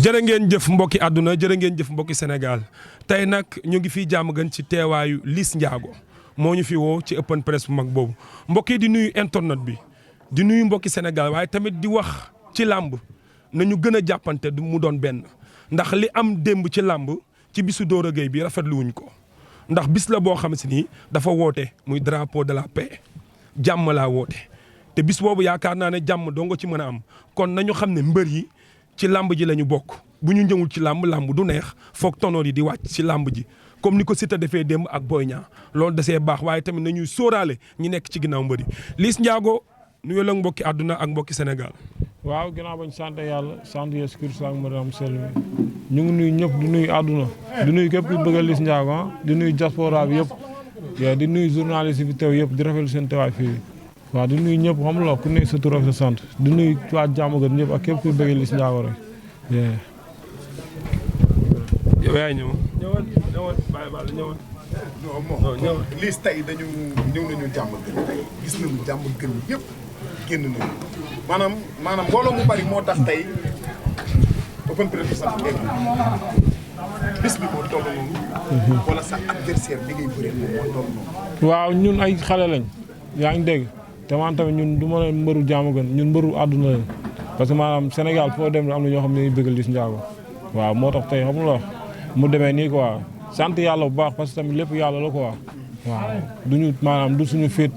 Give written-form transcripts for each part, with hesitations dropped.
jërë ngeen jëf mbokki àdduna jërë ngeen jëf mbokki Sénégal tey nag ñu ngi fii jàmm gën ci teewaayu Liss Ndiago moo ñu fi woo ci open press bu mag boobu mbokk yi di nuyu internet bi di nuyu mbokki Sénégal waaye tamit di wax ci làmb nañu gën a jàppante du mu doon benn ndax li am démb ci làmb ci bisu Doro Gueye bi rafetlu wuñ ko ndax bis la boo xam si ni dafa woote muy drapeau de la paix jàmm laa woote te bis boobu yaakaar naa ne jàmm doo nga ci mën a am kon nañu xam ne mbër yi ci làmb ji la ñu bokk bu ñu ñëwul ci làmb du neex foog tonoor yi di wàcc ci làmb ji comme ni ko Siteu defee démb ak Boy Niang loolu dasee baax waaye tamit nañuy sóoraale ñi nekk ci ginnaaw mbër yi Liss Ndiago nuyu la mbokki àdduna ak mbokki Sénégal. waaw ginnaaw bañ sant yàlla sant Yeesu Kirist ak Mariam Sell ñu ngi nuyu ñëpp di nuyu àdduna di nuyu képp ku bëgg a Liss Ndiago di nuyu diaspora bi yëpp di nuyu journaliste bi teew yëpp di rafetlu seen teewaay fii waaw di nuyu ñëpp xam nga ku nekk sa tur ak sa sant di nuyu waa Jambaar ñëpp ak képp ku bëgg Liss Ndiago rek. yow yaay ñëwal bàyyi baal ñëwal. non ñëwal Liss tey ñëw nañu Jambaar tey gis nañu Jambaar yëpp génn nañu maanaam mbooloo mu bari moo tax tey open press sax dégg bis bi moo toll noonu. wala sa adversaire bi ngay bëree moo toll noonu. waaw ñun ay xale lañ yaa ngi dégg te man tamit ñun du ma ne mbëru Jambaar ñun mbëru àdduna lañ parce que maanaam Sénégal foo dem am na ñoo xam ne dañuy bëgg Liss Ndiago waaw moo tax tey xam nga mu demee nii quoi sant yàlla bu baax parce que tamit lépp yàlla la quoi waaw duñu maanaam du suñu féet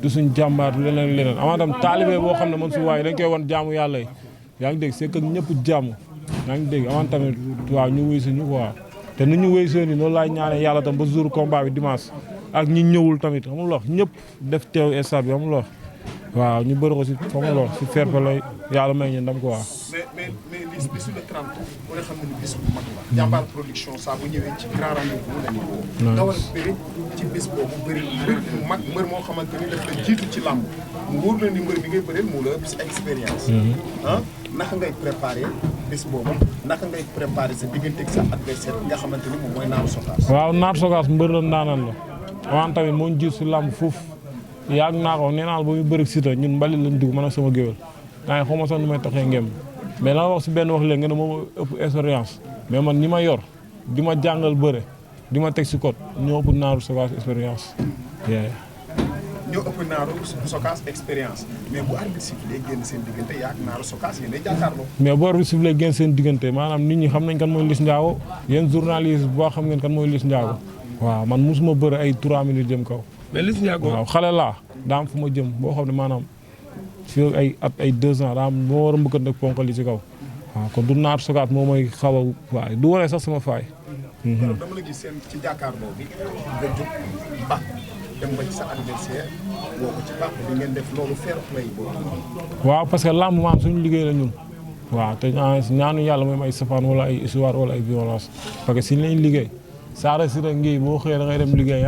du suñu jàmbaar leneen amaa tam taalibe boo xam ne man su waaye dañ koy wan jaamu yàlla yi yaa ngi dégg c'est que ñëpp jàmm yaa ngi dégg amaa tamit waaw ñu wuy suñu quoi te ni ñu wuy suñu loolu laay ñaanee yàlla tam ba jour combat bi dimanche ak ñi ñëwul tamit xam nga ñëpp def teew stade bi xam nga waaw ñu bëri ko si xam nga si fair play yàlla may ñu ndam quoi. mais Liss bisu le 30 bu nga xam ne bis bu mag la. Jambaar production saa bu ñëwee ci grand rendez-vous la ñu woo. nga war a bëri ci bis boobu bëri mbër mu mag mbër moo xamante ni daf la jiitu ci làmb mu wóor la ni mbër bi ngay bëreel moo la ëpp si expérience. naka ngay préparé bis boobu naka ngay préparé sa diggante ak sa adversaire bi nga xamante ni moom mooy Narou Sogas. waaw Narou Sogas mbër la ndaanaan la avant tamit moo ñu jiitu si làmb foofu. yàgg naa ko nee naa ba muy bëri Siteu ñun mbalit lañ dugg man ak sama géwél daa xaw ma sax nu may taxee ngem mais la wax si benn wax léegi nga ne moom ëpp expérience mais man ñi ma yor di ma jàngal bëre di ma teg si code ñoo ëpp Narou Sogas expérience. ñoo ëpp Narou Sogas expérience mais bu arbitre sifflé génn seen diggante yaa ak Narou Sogas yéen a jàkkaarloo. mais bu arbitre sifflé génn seen diggante maanaam nit ñi xam nañ kan mooy Liss Ndiago yéen journaliste boo xam ngeen kan mooy Liss Ndiago waaw man mosuma bëre ay 3 minutes jëm kaw. mais Liss Ndiago waaw xale laa daa am fu ma jëm boo xam ne maanaam fii ay at ay 2 ans daa am moo war a mbëkkat nag ponkal yi ci kaw waaw kon du Narou Sogas moo may xaw a waaye du wane sax sama faay. dama la gis seen ci jàkkaarloo bi nga jóg ba dem ba ci sa adversaire woo ko ci baax bi ngeen def loolu fair play boobu. waaw parce que lamb maam suñu liggéey la ñun waaw te ñaanu yàlla mooy ay safaan wala ay histoire wala ay violence parce que si lañ liggéey saara si rek ngi boo xëyee da ngay dem liggéey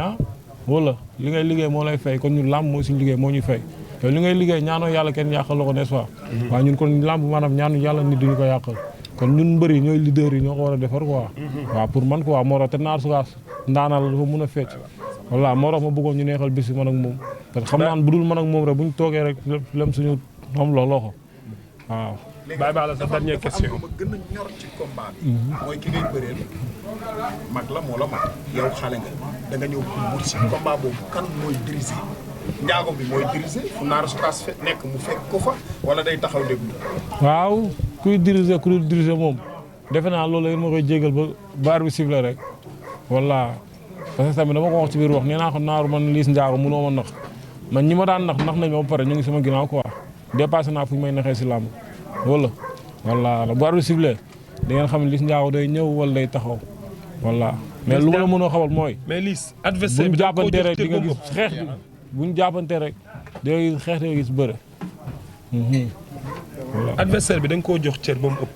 wala li ngay liggéey moo lay fay kon ñun làmb mooy suñu liggéey moo ñuy fay yow li ngay liggéey ñaanoo yàlla kenn yàqal la ko n'est-ce pas waaw ñun kon làmb maanaam ñaanu yàlla nit duñu ko yàqal kon ñun mbër yi ñooy leader yi ñoo ko war a defar quoi waaw pour man quoi moo tax te Narou Sogas ndaanal la dafa mën a fecc voilà moo tax ma bëggoon ñu neexal bis bi man ak moom parce que xam naan bu dul man ak moom rek bu ñu toogee rek lem suñu xam loxo waaw. bàyyi baax la sa dernière question. ma gën a ñor ci combat bi. mooy ki ngay bëreel mag la moo la mag yow xale nga da nga ñëw pour wut si combat boobu kan mooy diriger Ndiago bi mooy diriger fu Narou Sogas nekk mu fekk ko fa wala day taxaw déglu. waaw kuy diriger ku dul diriger moom defe naa loolu yéen ma koy jégal ba baar bi sifflé rek wala parce que tamit dama ko wax ci biir wax nee naa ko Narou man Liss Ndiago mënoo ma nax man ñi ma daan nax nañ ma ba pare ñu ngi sama ginnaaw quoi dépassé naa fu ñu may naxee si làmb wala bu arbitre sifflé da ngeen xam ne Liss Ndiago day ñëw wala day taxaw wala mais lu ma la mënoo xamal mooy. mais Liss adversaire bi buñ jàppante rek di nga gis xeex bi buñ jàppante rek da ngay gis xeex da nga gis bëre. adversaire bi dañ koo jox cër ba mu ëpp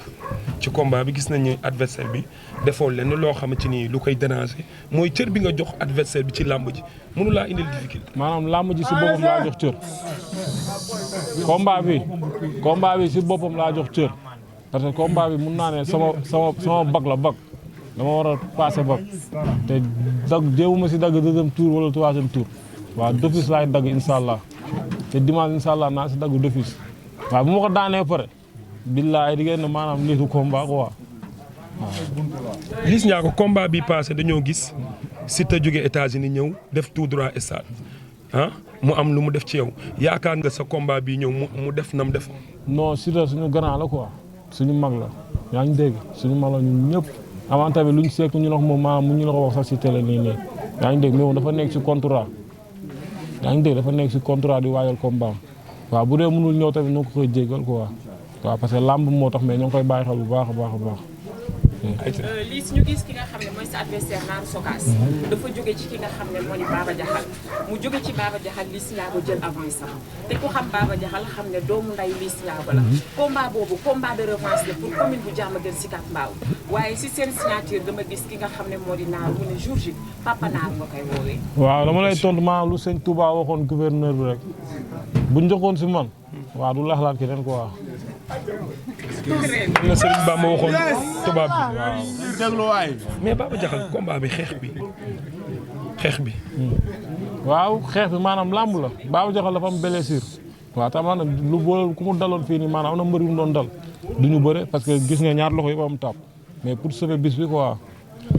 ci combat bi gis nañ ne adversaire bi defoo lenn loo xamante ni lu koy déranger mooy cër bi nga jox adversaire bi ci làmb ji mënu laa indil difficulté. maanaam làmb ji si boppam laa jox cër. combat bi si boppam laa jox cër parce que combat bi mun naa ne sama bag la bag dama war a passé bag te jéewuma si dagg deuxième tour wala troisième tour waaw d'office laay dagg incha allah te dimanche incha allah naa si dagg d'office waaw bu ma ko daanee pare billaay di ngeen ne maanaam lii du combat quoi Liss Ndiago combat bi passé dañoo gis Siteu jóge États-Unis ñëw def tout droit stade mu am lu mu def ci yow yaakaar nga sa combat bi ñëw mu def nam def. non Siteu suñu grand la quoi suñu mag la yaa ngi dégg suñu mag la ñun ñëpp avant tamit luñ seek ñu la ko moom maanaam mu ñu la ko wax sax si télé nii yaa ngi dégg mais moom dafa nekk si contrat yaa ngi dégg dafa nekk si contrat di waajal combat waaw bu dee mënul ñëw tamit noo ko koy jéggal quoi waaw parce que làmb moo tax mais ñoo ngi koy bàyyi xel bu baax a baax a baax. Liss ñu gis ki nga xam ne mooy sa adversaire Narou Sogas dafa jóge ci ki nga xam ne moo di Baba Diakhal mu jóge ci Baba Diakhal Liss Ndiago jël avance sax te ku xam Baba Diakhal xam ne doomu nday Liss Ndiago la combat boobu combat de revanche la pour commune bu Diamaguène Sicap Mbao waaye si seen signature dama gis ki nga xam ne moo di Narou mu ne jour ji papa Narou nga koy woowee. waaw dama lay tontu maa lu sëñ Touba waxoon gouverneur bi rek bu njëkkoon si man waaw du laxlaat keneen quoi. la Serigne Bamba waxoon tubaab bi waaw. mais Baba Diakhal combat bi xeex bi. waaw xeex bi maanaam làmb la Baba Diakhal dafa am blessure. waaw tam maanaam lu boole ku mu daloon fii nii maanaam am na mbër yu mu doon dal du ñu bëre parce que gis nga ñaar loxo yëpp am tàpp mais pour sauver bis bi quoi.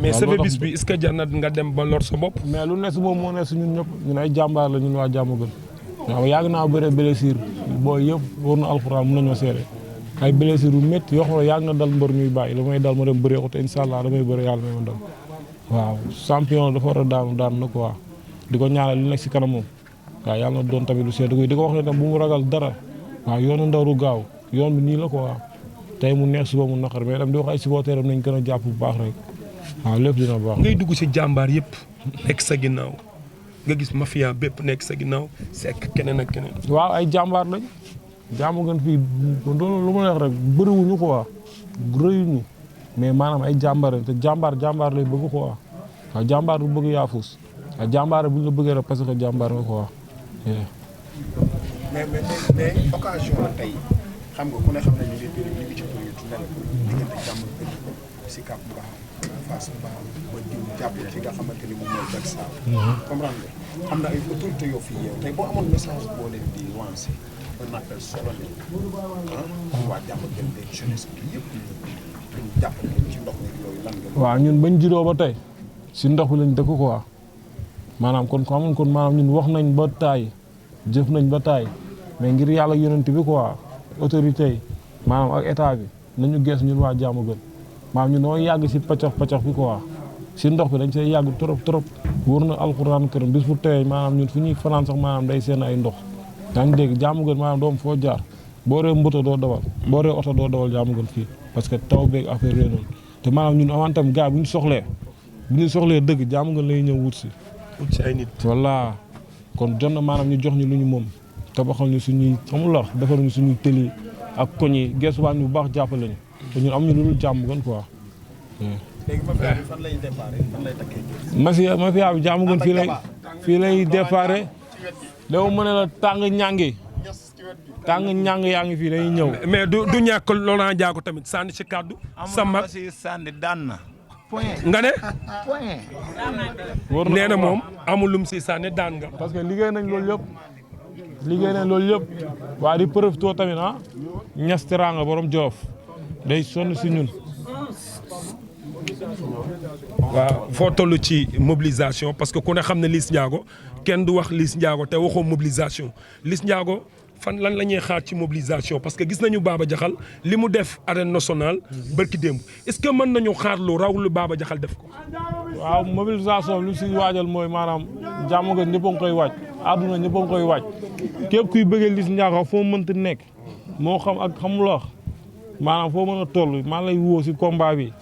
mais sauver bis bi est-ce que jar na nga dem ba lor sa bopp. mais lu ne si moom moo ne si ñun ñëpp ñun ay jàmbaar la ñun waa Diamaguène. waaw yàgg naa bëre blessure booy yëpp war na alxuraan mën nañoo seere ay blessure yu métti yoo xam ne yàgg na dal mbër ñuy bàyyi la may dal ma dem bëree ko te incha allah damay bëre yàlla may ma dal waaw champion dafa war a daan na quoi di ko ñaanal li nekk si kanam moom waaw yàlla na doon tamit lu seet di ko wax ne tam bu mu ragal dara waaw yoonu ndaw du gaaw yoon bi nii la quoi tey mu neex suba mu naqar mais tam di wax ay supporteram nañ gën a jàpp bu baax rek waaw lépp dina baax. ngay dugg si jàmbaar yëpp nekk sa ginnaaw nga gis mafia bépp nekk sa ginnaaw sekk keneen ak keneen. waaw ay jàmbaar lañ Diamaguène fii lu ma leex rek bëriwuñu quoi rëyuñu mais maanaam ay jàmbaar lañ te jàmbaar lay bëgg quoi waaw jàmbaar bu bëgg yaafus waaw jàmbaar bu ñu la bëggee rek parce que jàmbaar nga quoi. mais occasion la tey xam nga ku ne xam ne ñu ngi ci pour diggante Diamaguène Sicap Mbao Fass Mbao ba diw jàpp ci nga xamante ni moom mooy Bersa. comprendre nga am na ay autorité yoo fi yeew tey boo amoon message boo leen di lancé un appel solennel waa Diamaguène des jeunesse bi yëpp ñu jàpp ci ndox mi yooyu lan nga. waaw ñun bañ juddoo ba tey si ndox bi lañ dëkk quoi maanaam kon xamuñ kon maanaam ñun wax nañ ba taay jëf nañ ba taay mais ngir yàlla yonent bi quoi autorité yi maanaam ak état bi nañu gees ñun waa Diamaguène maanaam ñun noo yàgg si paccax bi quoi si ndox bi dañ see yàgg trop wóor na alxuraan këram bis bu tey maanaam ñun fu ñuy fanaan sax maanaam day seen ay ndox yaa ngi dégg Diamaguène maanaam doom foo jaar boo ree mbuta doo dawal boo ree oto doo dawal Diamaguène fii parce que taw beeg affaire yooyu noonu te maanaam ñun avant tam gars bu ñu soxlee dëgg Diamaguène lay ñëw wut si ay nit. voilà kon jot na maanaam ñu jox ñu lu ñu moom tabaxal ñu suñuy xamul la defal ñu suñuy tëli ak koñ yi gees waa ñu bu baax jàppale ñu te ñun amuñu lu dul Diamaguène quoi. léegi mafia bi fan lay déparé fan lay takkee. mafia bi Diamaguène fii lay déparé léegi mu ne la tàng ñàng yaa ngi fii dañuy ñëw. mais du ñàkk Laurent Ndiago tamit sànni si kàddu. sa mag si sànni daan na. nga ne. wóor nee na moom amul lum si sànni daan nga. parce que liggéey nañ loolu yëpp waaye di profité tamit ñas teraanga borom Joof day sonn si ñun. waaw foo toll ci mobilisation parce que ku ne xam ne Liss Ndiago kenn du wax Liss Ndiago te waxoo mobilisation Liss Ndiago fan lan la ñuy xaar ci mobilisation parce que gis nañu Baba Diakhal li mu def arène nationale bërki démb est-ce que mën nañu xaar lu raw lu Baba Diakhal def ko. waaw mobilisation lu si waajal mooy maanaam Diamaguène ñëpp a ngi koy waaj àdduna ñëpp a ngi koy waaj képp kuy bëggee Liss Ndiago foo mënti nekk moo xam ak xamuloo maanaam foo mën a toll maa lay woo si combat bi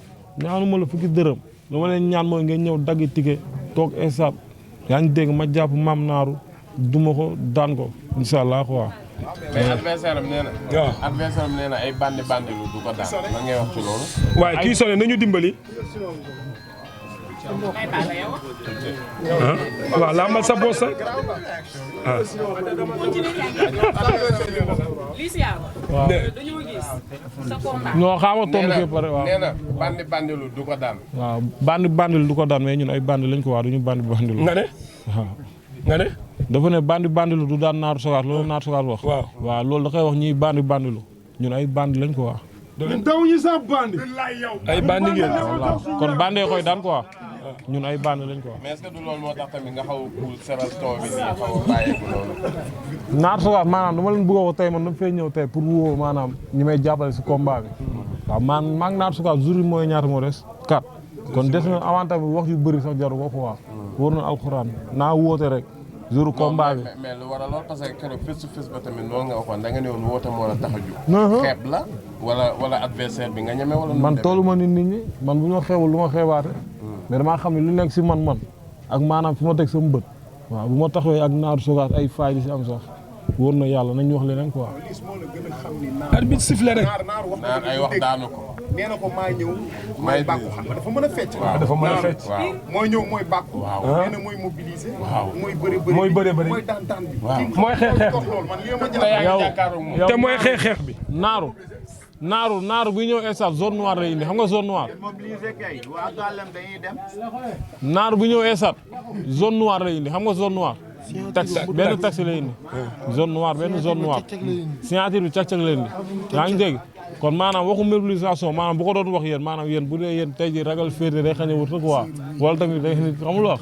ñaanuma la fukki dërëm dama leen ñaan mooy ngeen ñëw dagg ticket toog instant yaa ngi dégg ma jàpp maam Narou duma ko daan ko incha allah quoi. mais adversaire am nee na. waaw adversaire am nee na ay bandi lu du ko daan lan ngay wax ci loolu. waaye kii sone nañu dimbali. waaw laa mal sa boos sax ah. Liss Ndiago. waaw dañoo gis sa combat. non xaaral tontu fii pare waaw. nee na bandi lu du ko daan. waaw bandi lu du ko daan mais ñun ay bandi lañ ko wax duñu bandi lu. nga ne. waaw nga ne. dafa ne bandi lu du daan Narou Sogas loolu Narou Sogas wax. waaw loolu da koy wax ñuy bandi lu ñun ay bandi lañ ko wax. ñun dawuñu sax bandi. ay bandi ngeen. voilà kon bandee koy daan quoi ñun ay band lañ quoi. mais est-ce que du loolu moo tax tamit nga xaw a kuul seral tool bi nii xaw a bàyyeeku noonu. Narou Sogas maanaam dama leen bëgg a wax tey man dama fay ñëw tey pour woo maanaam ñi may jàppale si combat bi. waaw maa ngi Narou Sogas jour yi mooy ñaata moo des 4. kon des na avantage bi wax yu bëri sax jaru ko quoi. wóor na alxuraan naa woote rek. jour combat bi mais lu war a lool parce que keroog face to face ba tamit noonu nga waxoon da nga ne woon woote moo la tax a jóg. xeeb la wala adversaire bi nga ñeme wala. man toolu ma nit ñi man bu ñu ma xeebul lu ma xeebaate. mais damaa xam ne lu nekk si man ak maanaam fi ma teg sama bët. waaw bu ma taxawee ak Narou Sogas ay faay di si am sax wóor na yàlla nañ wax leneen quoi. arbitre sifflé rek. naar ay wax daanu ko. nee na ko maa ñëw mooy bàkku xam nga dafa mën a fecc. waaw dafa mën a fecc. waaw mooy ñëw mooy bàkku. waaw nee na mooy mobiliser. waaw mooy bëre bëri mooy daan bi. waaw mooy xeex bi loolu man lii ma te yaa ngi jàkkaarloo moom. te mooy xeex bi. naaru buy ñëw stade zone noire lay indi xam nga zone noire. naaru bu ñëw stade zone noire lay indi xam nga zone noire. benn taxi lay indi. zone noire benn zone noire. signature bi cag-cag lay indi. yaa ngi dégg kon maanaam waxu mobilisation maanaam bu ko doon wax yéen maanaam yéen bu dee yéen tey ji ragal féete day xañ a wut quoi wala tamit day xamul wax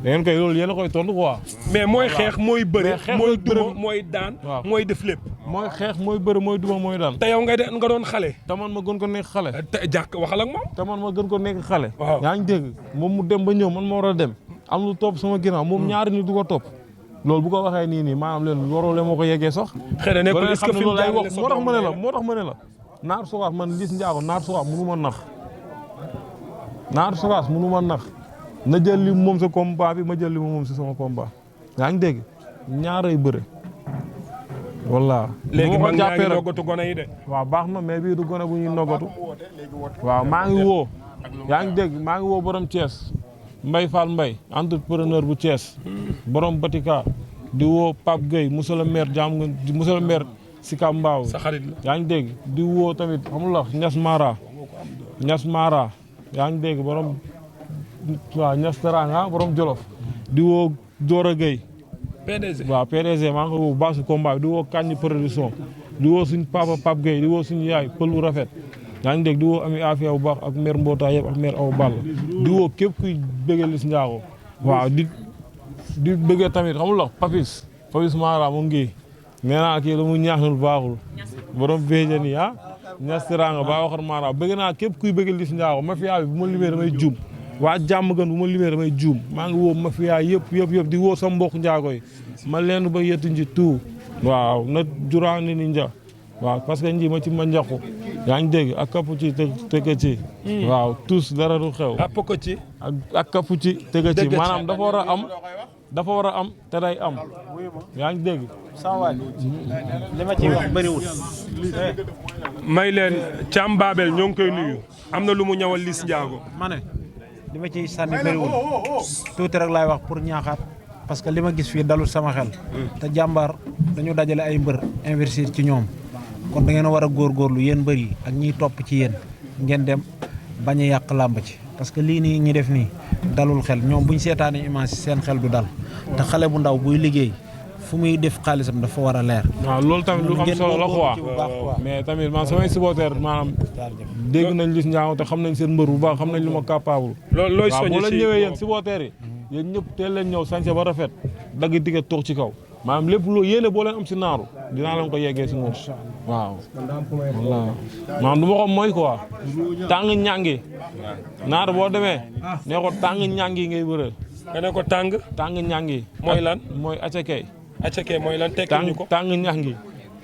da ngeen koy loolu yéen a koy tontu quoi. mais mooy xeex mooy bëre. mooy duma mooy daan. waaw mooy def lépp. mooy xeex mooy bëre mooy duma mooy daan. te yow nga doon xale. te man ma gën ko nekk xale. te jàkk waxal ak moom. te man ma gën ko nekk xale. waaw yaa ngi dégg moom mu dem ba ñëw man ma war a dem am lu topp sama ginnaaw moom ñaari nit du ko topp. loolu bu ko waxee nii maanaam leen waroo leen moo ko yeggee sax. xëy na nekkul est-ce que fi mu jaarale moo tax ma ne la moo tax ma ne la. Narou Sogas man Liss Ndiago Narou Sogas mënu ma nax Narou Sogas mënu ma nax na jël li moom sa combat bi ma jël li moom si sama combat yaa ngi dégg ñaaray bëre. walla léegi man yaa ngi noggatu gone yi de. waaw baax na mais bii du gone bu ñuy noggatu. waaw maa ngi woo. yaa ngi dégg maa ngi woo borom Thiès. Mbaye Fall Mbaye entrepreneur bu Thiès. borom Batika. di woo Pape Gueye monsieur le maire jàmm nga monsieur le maire Sika Mbaaw. sa xarit la yaa ngi dégg di woo tamit xam nga Niass Mara yaa ngi dégg borom waaw Niass Teranga borom Jolof. di woo Dora Gueye. PDG waaw PDG maa ngi ko woo bu baax si combat bi di woo Kañ production. di woo suñ papa Pape Gueye di woo suñu yaay pël bu rafet. yaa ngi dégg di woo Ami Afia bu baax ak maire mbootaay yëpp ak maire Awa Ball. di woo képp kuy bëggee Liss Ndiago. waaw di bëggee tamit xam nga Papis Mara mu ngi nee naa kii lu mu ñaaxul baaxul. borom béykat yi Niass Teranga ba waxar Mara bëgg naa képp kuy bëggee Liss Ndiago mafia bi bu ma limee damay juum. waa jàmm gën bu ma limee damay juum maa ngi woo mafia yëpp di woo sa mbokk njaago yi ma leen ba yettu nji tout waaw na juraani ni nja waaw parce que nji ma ci ma njaqu yaa ngi dégg ak kapu ci tëgg ci waaw tous dara du xew ak kapu ci tëgg ci maanaam dafa war a am te day am yaa ngi dégg sama waay li ma ciy wax bëriwul may leen Thiam Babel ñoo ngi koy nuyu am na lu mu ñëwal Liss Ndiago ma ne li ma ciy sànni bëriwul tuuti rek laay wax pour ñaaxaat parce que li ma gis fii dalul sama xel te jàmbaar dañu dajale ay mbër investir ci ñoom kon da ngeen a war a góorgóorlu yéen mbër yi ak ñiy topp ci yéen ngeen dem bañ a yàq làmb ci parce que lii nii ñi def nii dalul xel ñoom buñ seetaanee image seen xel du dal te xale bu ndaw buy liggéey fu muy def xaalisam dafa war a leer. waaw loolu tamit lu am solo la quoi mais tamit man samay supporter maanaam dégg nañ Liss Ndiago te xam nañ seen mbër bu baax xam nañ lu ma capable. loolu looy soññ boo leen ñëwee yéen supporter yi yéen ñëpp teel leen ñëw sañse ba rafet dagg ticket toog ci kaw maanaam lépp loo yéene boo leen am si naaru dinaa leen ko yeggee si moom waaw. voilà maanaam du ma ko mooy quoi tàng ñàngi naaru boo demee nee ko tàng ñàngi ngay bëreel. nga ne ko tàng ñàngi mooy lan mooy acakay. acakay mooy lan tekki ñu ko tàng ñàngi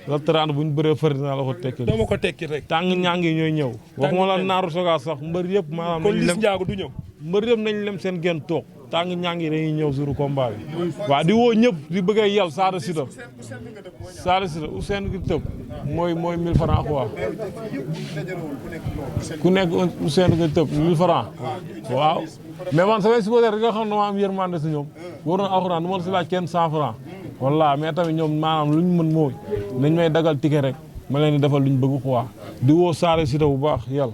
la tëraan bu ñu bëree fër dinaa la ko tekki. doo ma ko tekki rek. tàng ñàngi ñooy ñëw. waxuma la Narou Sogas sax mbër yëpp maanaam. kon Liss Ndiago du ñëw. mbër yëpp nañ lem seen genn toog tàng ñàngi dañuy ñëw sur combat bi. waaw di woo ñëpp di bëggee yàlla Saara Siteu Ousseynou gi tëb mooy 1000 francs quoi. ku nekk Ousseynou gi tëb 1000 francs waaw mais man samay supporter nga xam ne ma am yërmande si ñoom war na alxuraan du ma si laaj kenn 100 francs walla mais tamit ñoom maanaam lu ñu mën mooy nañ may dagal ticket rek ma leen di defal lu ñu bëgg quoi di woo Saara Siteu bu baax yàlla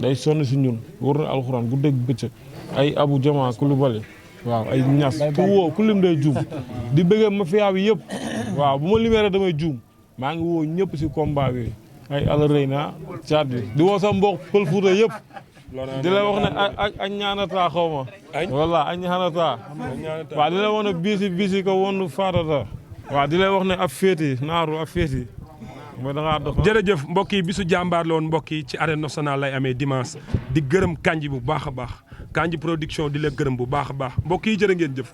day sonn si ñun war na alxuraan gu dégg bëccëg ay Abu Jama Koulibaly waaw ay ñas ku woo ku lim day juum di bëggee mafia bi yëpp waaw bu ma limee rek damay juum maa ngi woo ñëpp si combat bi ay ala rëy na caat bi di woo sa mbokk pël Fuuta yëpp di la wax ne ak ñaanata xaw ma walla ak ñaanata waaw di la wax ne bisi ko wonu faatata waaw di la wax ne ab féeti naaru ab féeti mooy da ngaa dox jërëjëf mbokk yi bisu jàmbaar la woon mbokk yi ci arène nationale lay amee dimanche di gërëm Kandji bu baax a baax Kandji production di la gërëm bu baax a baax mbokk yi jërë ngeen jëf